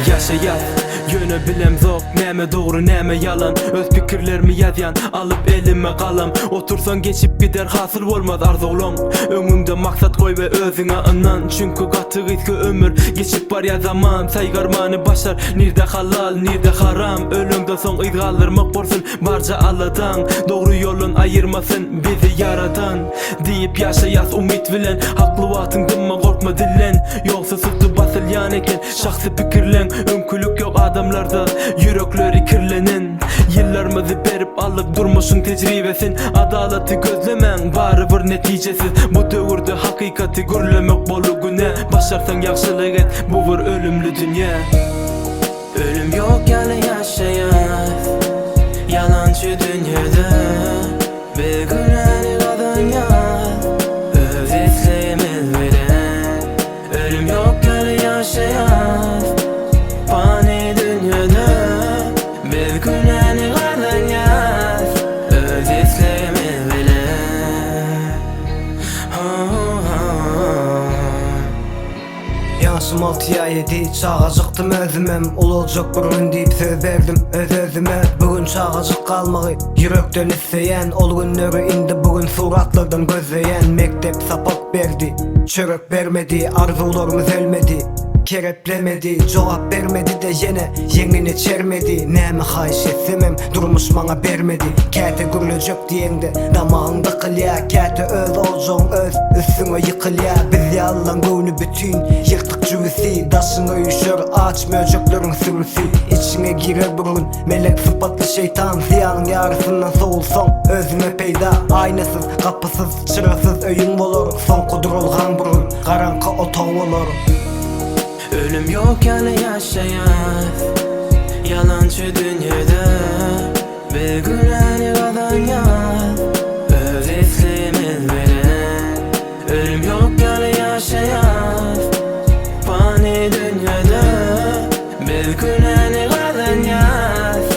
ýaşaýas Ýöne bilemzok näme dogry näme ýalan Öz pikirlerimi ýazýan alyp elime galam Otursaň geçip gider hasyl bolmaz arzuwlaň Öňüňde maksat goý we özüňe ynan Çünki gaty gysga ömür geçip barýar zaman Saýgarmany başar nirde halal nirde haram Öleňden soň yz galdyrmak bolsun barja aladaň Dogry ýoldan aýyrmasyn bizi ýaradan Diýip ýaşaýas umyt bilen Hakly wagtyň dymma gorkma dillen Ýogsa suty basylýan eken şahsy pikirleň Öňkülik ýok adamlarda ýürekleri kirlenen Ýyllarymyzy berip aldyk durmuşyň tejribesin Adalaty gözlemäň barybir netijesiz Bu döwürde hakykaty gürlemek boldy günä Başarsaň ýagşylyk et bu bir ölümli dünýä. Ölüm ýok ýaly ýaşaýas Ýalançy dünýede Biz günäni gazanýas Öz islegimiz bilen Ölüm ýok ýaly ýaşaýas Pany dünýede Biz günäni gazanýas Öz islegimiz bilen Ýaşym alty ýa ýedi, çagajykdym özümem Ulaljak bir gün diýip söz berdim öz-özüme Bu gün çagajyk galmagy ýürekden isleýän Ol günleri indi bu gün suratlardan gözleýän Mekdep sapak berdi, çörek bermedi Arzuwlarymyz ölmedi, kereplemedi Jogap bermedi-de ýene ýeňini çermedi Näme haýyş etsemem durmuş maňa bermedi Käte gürlejek diýeňde damagyň dykylýa Käte öz oljaň öz üstüňe ýykylýa Biz ýalylaň göwni bütin ýyrtyk jübüsi Daşyňa üýşer aç möjekleriň sürüsi Içiňe girer bir gün melek sypatly şeýtan Zyýanyň ýarysyndan sowulsaň özüňe peýda Aýnasyz, gapysyz, çyrasyz öýüň bolar Soňky duralgaň bir gün garaňky otag bolar. Ölüm ýok ýaly ýaşaýas Ýalançy dünýede. Biz günäni gazanýas Öz islegimiz bilen Ölüm ýok ýaly ýaşaýas Pany dünýede Biz günäni gazanýas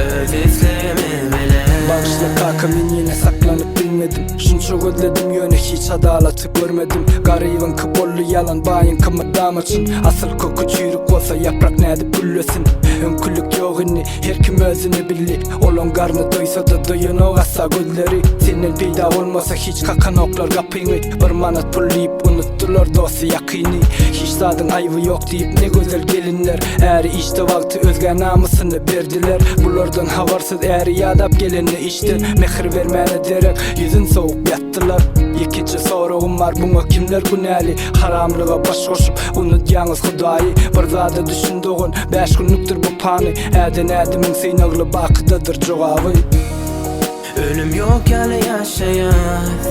Öz islegimiz bilen. Bagyşla kaka men ýene saklanyp bilmedim Şunça gözledim ýöne hiç adalaty görmedim Garybyňky boldy ýalan baýyňky mydama çyn Asyl köki çüýrük bolsa ýaprak nädip güllesin Öňkülik ýok indi Her kim özüni bildi Olaň garny doýsa-da doýanok asla gözleri Senden peýda bolmasa hiç kakanoklar gapyňy Bir manat pul diýip unutdylar dosty ýakyny Hiç zadyň aýby ýok diýip ne gözel gelinler Äri işde wagty özgä namysyny berdiler Bulardan habarsyz äri ýadap gelende işden Mähir bermäne derek ýüzün sowup ýatdylar Ýekeje soragym bar buňa kimler günäli Haramlyga baş goşup unudýaňyz Hudaýy Bir zada düşün dogan Bäş günlükdir bu pany Äden ädimiň synagly bakydadyr jogaby. Ölüm ýok ýaly ýaşaýas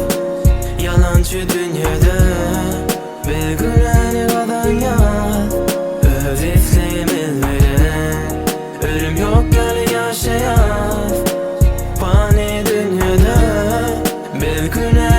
Ýalançy dünýede Biz günäni gazanýas Öz islegimiz bilen Ölüm ýok ýaly ýaşaýas Pany dünýede Biz günäni.